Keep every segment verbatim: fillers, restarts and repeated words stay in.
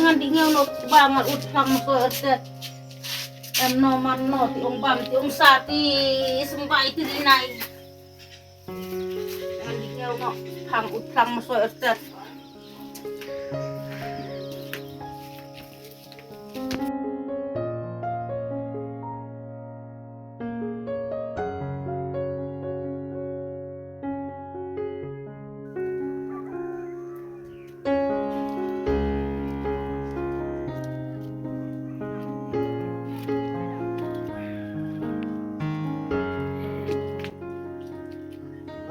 Ngan dih ngew noh ba ngan ut phlang ma soi ertet. Em no man no ti ong bam ti ong sa ti symbai ti rinai. Ngan dih ngew noh phlang ut phlang ma soi ertet.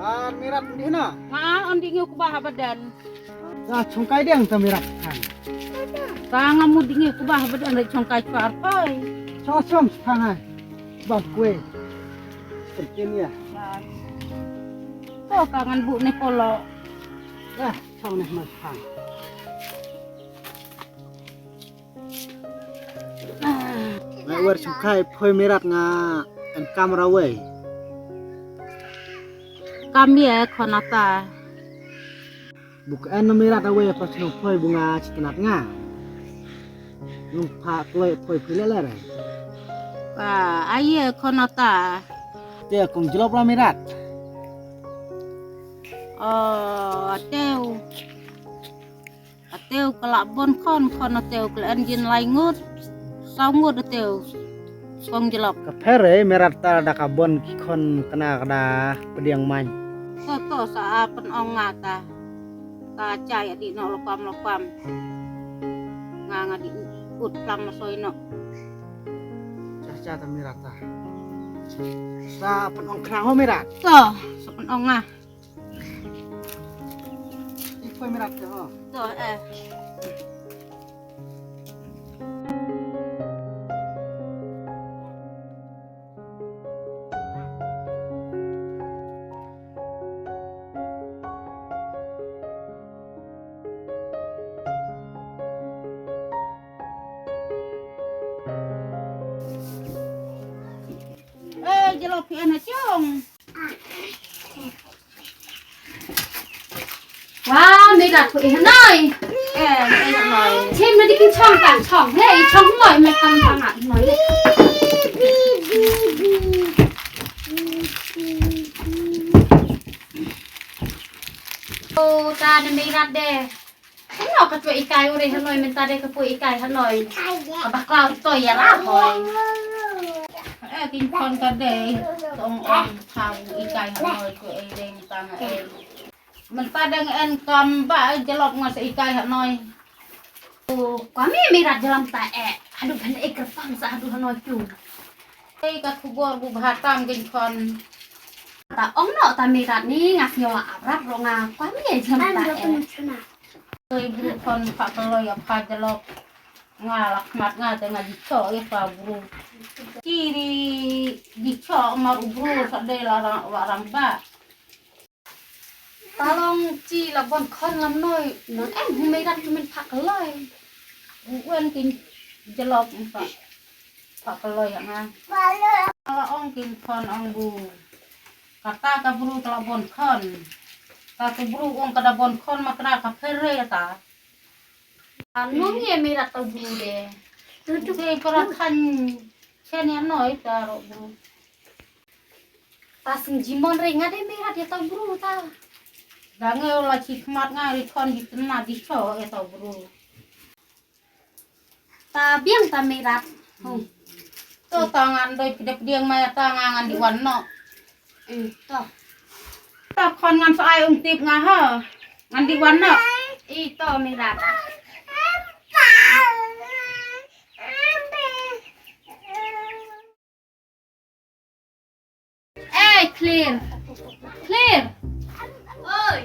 Bar mirat dih na. Nga on dih ngi ku ba ha badan. Sa chongkai deng ta mirat kan. Ka nga mut ding ïa u kba ha bad an ri chongkai chwa arpoi. Chong chong chong hai. Bam kue. Sempin ya. To ka ngan bu ne polo. Ah, chong ne mas phang. Ngai wer chongkai phoi mirat nga en kamera wei. Kam ye khonata. Buk en no mirat awei pa snu phoi bunga chitinat nga. Nung pha kloi phoi phi lele re. Ka aye khonata. Te kong jlop la mirat. Oh, ateu. Ateu ka la bon khon khon ateu ka la en jin lai ngut. Saw ngut ateu. Kong jlop. Ka pher eh, mirat ta da ka bon ki khon kena ka da pdiang main. Sa to sa a pynong nga ta. Ka chai adi no lokam lokam. Nga nga di ut plang masoi no. Cha cha ta mirat ta. Sa pynong kena ho mirat. To, sa pynong nga. Ipoi mirat ta ho. To, eh. Eh, jelo phi ana chong. Wow, mirat phi hanoi. Eh, eh, hanoi. Chim na di kin chong tang chong. Hey, chong hanoi, me kam tang hanoi. Oh, ta na mirat de. Ano ka tu ikai uri hanoi mynta de ka pu ikai hanoi. Ka ba klau to ya la hoi. Eh, kin kon ka de. Tong ong thau ikai hanoi tu eh de mynta nga eh. Mynta dang en kam ba eh jelop nga sa ikai hanoi. Oh, kami mirat jelam ta eh. Aduh ban eh kerpang sa aduh hanoi tu. Eh, ka khubor bu bhatam kin kon. Ta ong no ta mirat ni ngas nyawa arat ro nga kami eh jelam ta eh. Oi bru khon pha kloi ïa pha jlok. Nga la khmat nga te nga jicho ïa pha bru. Kiri jicho mar u bru sa de la rang wa rang ba. Ta long chi la bon khon lam noi non em hu mei rat tu men pha kloi. U wen kin jlok pha. Pha kloi ïa nga. Nga la ong kin khon ong bu. Kata ka bru ka la bon khon. Ta tu bru ong ka da bon khon ma kna ka phere ta. Anong ye me ra ta bru de. Tu tu. Te para khan chen ya noi ta ro bru. Ta sing jimon re nga de me ra de ta bru ta. Da nge la chi khmat nga ri khon di tna di cho ya ta bru. Ta biang ta mirat. Hung. To ta ngan doi pidep diang maya ta nga ngan di wan no. Eh, to. Ta khon ngan sa ai ung tip nga ha. Ngan di wan no. Eh, to mirat. Eh, clear. Clear. Oi.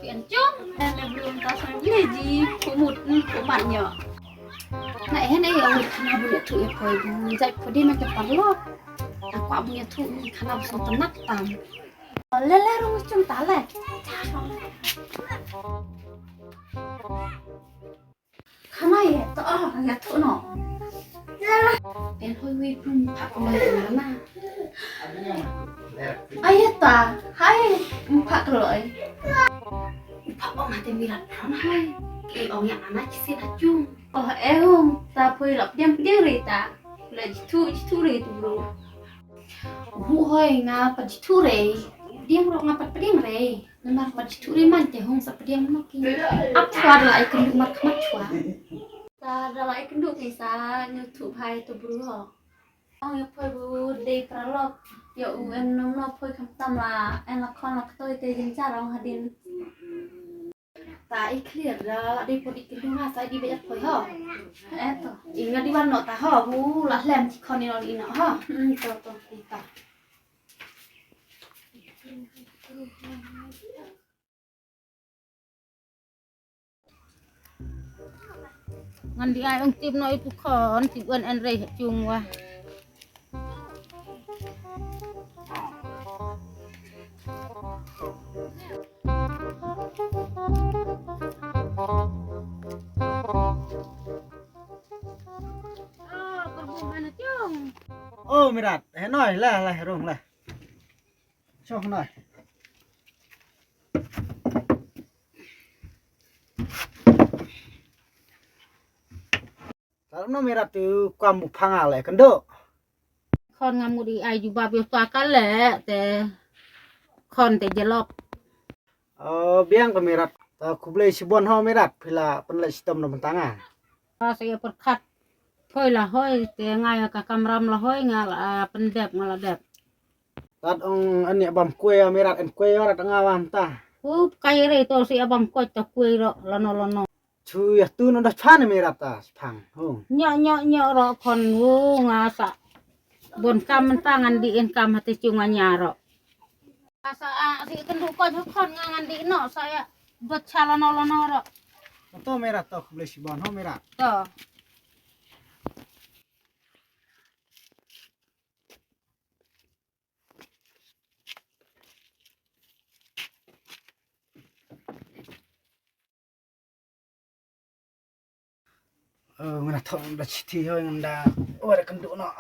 Pian chung. Eh, le belum ta sa le ji kumut ni kumat nyo. Na eh ne ya wit khana bu ya tu ya poi bu jai podi ma ke parlo. Ta kwa bu ya tu ni khana bu so tenat tam. Le le ru chung ta le. Khana ye to a ya to no. Pen hoi wi pum pha ko mai na. Ai ta hai pha ko loi. Pha ko ma te mi rat na hai. Ï ong ïa nga na ki sien ha jung. Oh, eh, ong, ta poi la pdiang pdiang re ta. La jithu jithu re tu bro. Hu hoi nga pat jithu re. Pdiang ro nga pat pdiang re. Namar pat jithu re man te hong sa pdiang mo ki. Ap chwa la ai kynduh mat mat chwa. Ta da la ai kynduh ki sa nyu thu phai tu bro ho. Ong ïa poi bu dei paralok. Ïa u em nom no poi kham tam la en la khon la ktoi te jin jar ong hadien. Ta i clear da la dei poi i kynduh ha sa i dei bejat poi ho. Eh to. I nga di wan no ta ho bu la lem ti khon i no i no ho. Hmm, to to i ta. Ngan di ai ong tip no i pu khon tip wan en rei ha chung wa. Oh, Mirat, he noi lah lah rong lah. Chong noi. Tal no Mirat tu kam bu phanga le kendo. Khon ngam ngudi ai jubab yo ta ka le te khon te jelok. Oh, biang ka Mirat. Ta khublei shibon ho Mirat phi la pynleh shitom na bentanga. Sa ïa pyrkhat. Hoi la hoi te nga ïa ka kamram la hoi nga la pyndep nga la dep. Tat ong ani bam kue Mirat en kue rat nga wam ta. Hup kai re to si abam koi ta kue ro lano lano. Chu ya tu no da chan Mirat ta spang. Ho. Nyo nyo nyo ro khon wu nga sa. Bon kam mentang ngan di en kam hati chu nga nya ro. Sa a si kendu ko khon nga ngan di no sa ya. Dot cha lano lano ro. To Mirat to khublei shibon ho Mirat. To. Ngana thong da chiti hoi ngam da wara kendu no.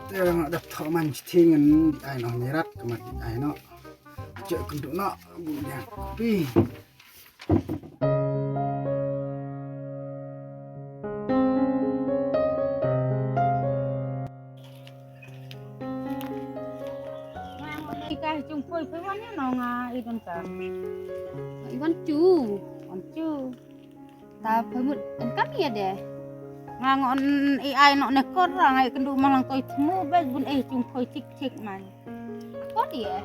Te nga dap thok man chiti ngan di ai no Mirat ka mat di ai no. Chok kendu no bu dia kopi. Ika chung poi poi wan ya no nga i don ka. I wan chu. Wan chu. Ta pemut en kami ya deh. Nga ngon i ai nok ne kor ra ngai kendu malang toi temu bes bun eh chung poi tik tik man. Kor ya.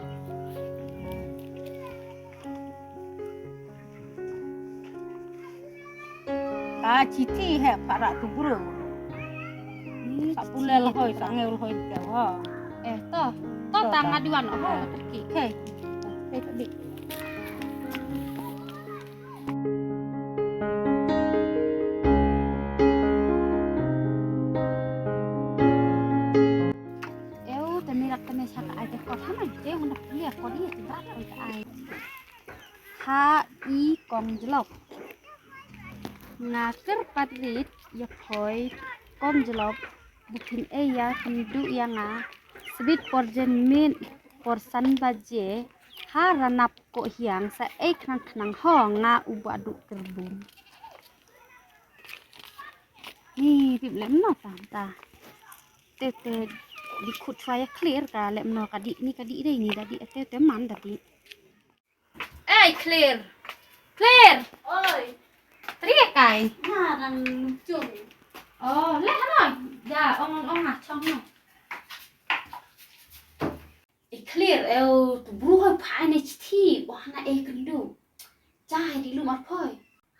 Ta chiti he para tu bro. Sa pule lehoi sa ngeu lehoi te ho. Eh to. To ta nga diwan ho. Ki ke. Ke tadi. Eu te Mirat te me sa ka ai te kot hana te un dak lia kot ïa te bra te ai. Ha i kong jlop. Nga kyrpad rit ïa phoi kong jlop. Bukin ei ïa kyndu ïa nga. Sbit por jen min por san baje. Ha ranap ko hiang sa ei khnang khnang ho nga u ba du kyrbun. Ni tip lem no tam ta. Te te di khut chwa ïa clear ka lem no ka di ni ka di dei ni da di te te man da di. Ei clear. Clear. Oi. Tri kai. Na dang chung. Oh le ha no. Ja ong ong ong ha chong no. I clear eu tu bru hoi phai ne chiti wah na e kendu. Chai di lu mar phoi.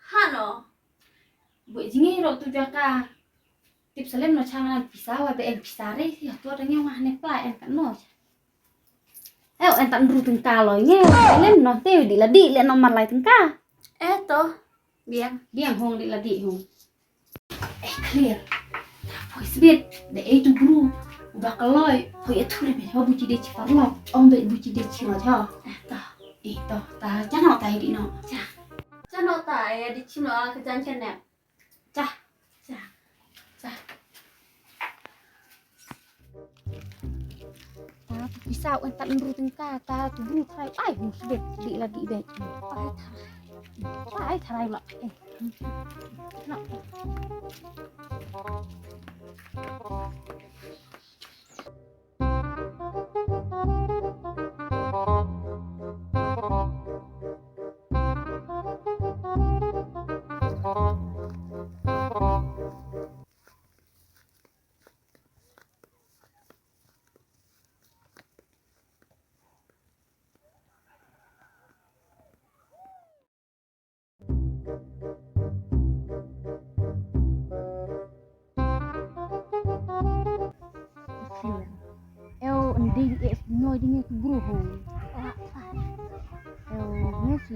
Hano. Bu jingi ro tu jaka. Tip salem no chang nan pisa wa be en pisa re ya tu ada ngi wah ne pla en kan no. Eu en tan ru tengka lo ngi salem no te di la di le no mar lai tengka. Eh to. Biang. Biang hong di la di hong. Eh clear. Poi sbit da ei tu bru. Uba kaloi. Poi atu le be ho bu chi de chi parlo. Om be bu chi de chi lo ho. Eh ta. Eh, to, ta, cha noh ta, ïa dih noh. Cha. Cha noh ta, ïa dih chim noh, ka jan ka nep. Cha, cha, cha. Ta, tu pisa un tat nru tengka, ta, tu bru tharai, ai, hu sbet, dih la dih bek. Ai, tharai. Ai, tharai la. Eh. Noh. Ew, ndei eh noi ding eh tu bru ho. Ew, ngi si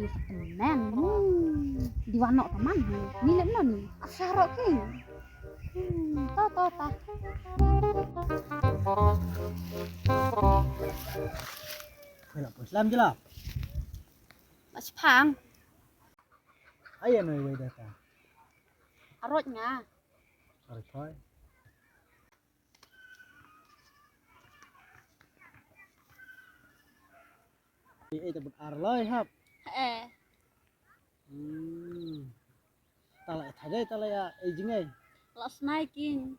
men. Hmm, di wanok taman. Ni lem no ni. Asarok ki. Hmm, ta, ta, ta. Khoi la pun slam jela. Mas pang. Ai, noi wei data. Arot nga. Arot khoi. Ei, ei, ta bud ar loi hap. Eh. Hmm. Ta la thadai, ta la ïa, ei jingei. La snai king.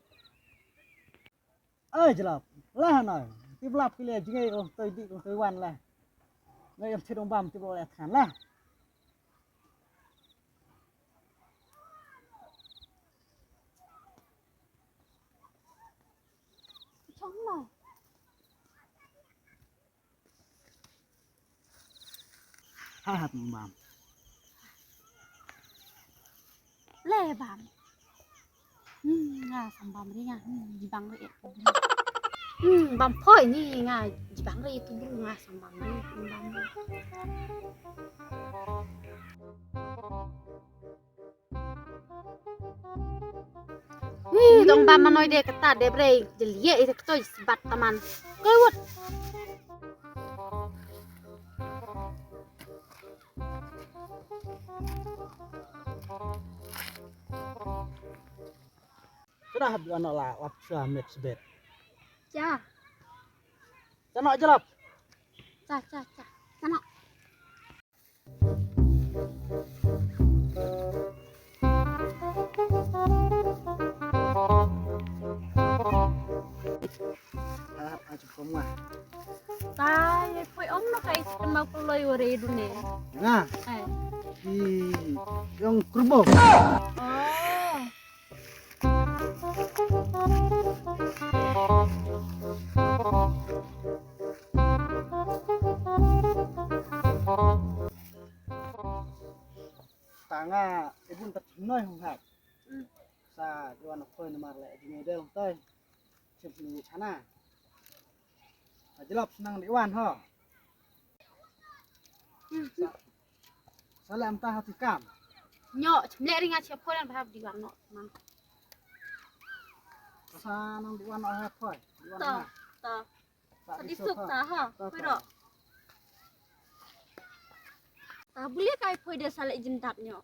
Ai, jlap. Lah nai. Ti blap ki le jingei, oh, toi di, oh, toi wan lah. Ngai em thidong bam, ti blap le than lah. Chong lah. Hai hat bam. Le bam. Hmm, nga sam bam ri nga. Hmm, jibang ri. Hmm, bam poi ni nga jibang ri tu bru nga sam bam ri. Hmm, bam. Wi, dong bam manoi de kata de brei. Jelie ite kto sbat taman. Koi wot. Sudah hab ano la wap sua met sbet. Cha. Cha no jelap. Cha, cha, cha. Cha no. Hap, aja koma. Tai, poi ong no kai kena kuloi wore dune. Nga. Eh. Di yang kerbau. Oh. Tanga ibun ta chnoi hung hak. Sa iwan khoi namar le jingedel tai. Chim ni chana. Ajlop snang di wan ho. Sa, sa lem ta hati kam. Nyo, chemlek ringa che phone bahap di wan no man. Sa nang di wan no ha phone. Di wan to, na. To. Sa di suk ta ha. To, to. Pero. Ta buli kai phone de sa le jin dat nyo.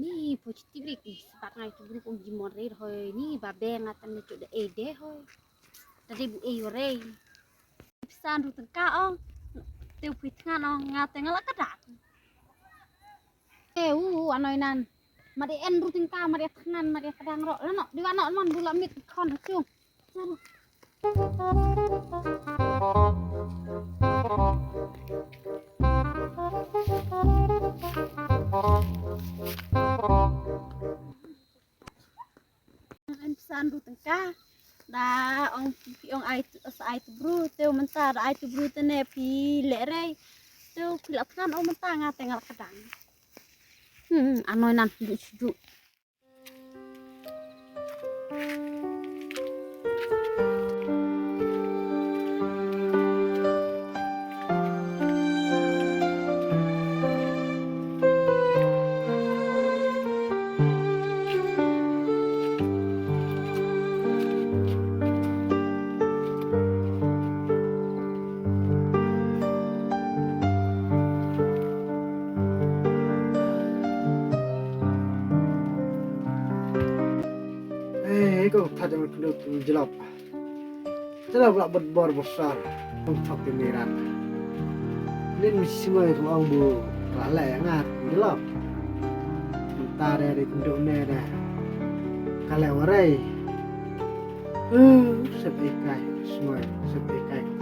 Ni poi chiti brik ni spat ngai tu bru kum jimon rei hoi ni ba be nga tam ne chuk da e de hoi. Da de bu e yo rei. Pisa nru tengka ong. Te pui tngan ong nga te nga la ka dak. E u anoi nan. Ma de en nru tengka ma de tngan ma de ka dang ro. Lano di wano man bu la mit khon chung. An san du tengka. Da ong pi ong ai tu, sa ai tu bru, te mynta da ai tu bru te ne pi le rei. Te pi la kan ong mynta nga te nga la ka dang. Hmm, anoi nan du du. Thad jong kynduh jlop. Jlop la bot bor bosar. Kum thok ki mirat. Nin mi sngoi kum ong bu la leh nga jlop. Mynta de de kynduh ne de. Ka leh warei. Huh, sep ei kai sngoi, sep ei kai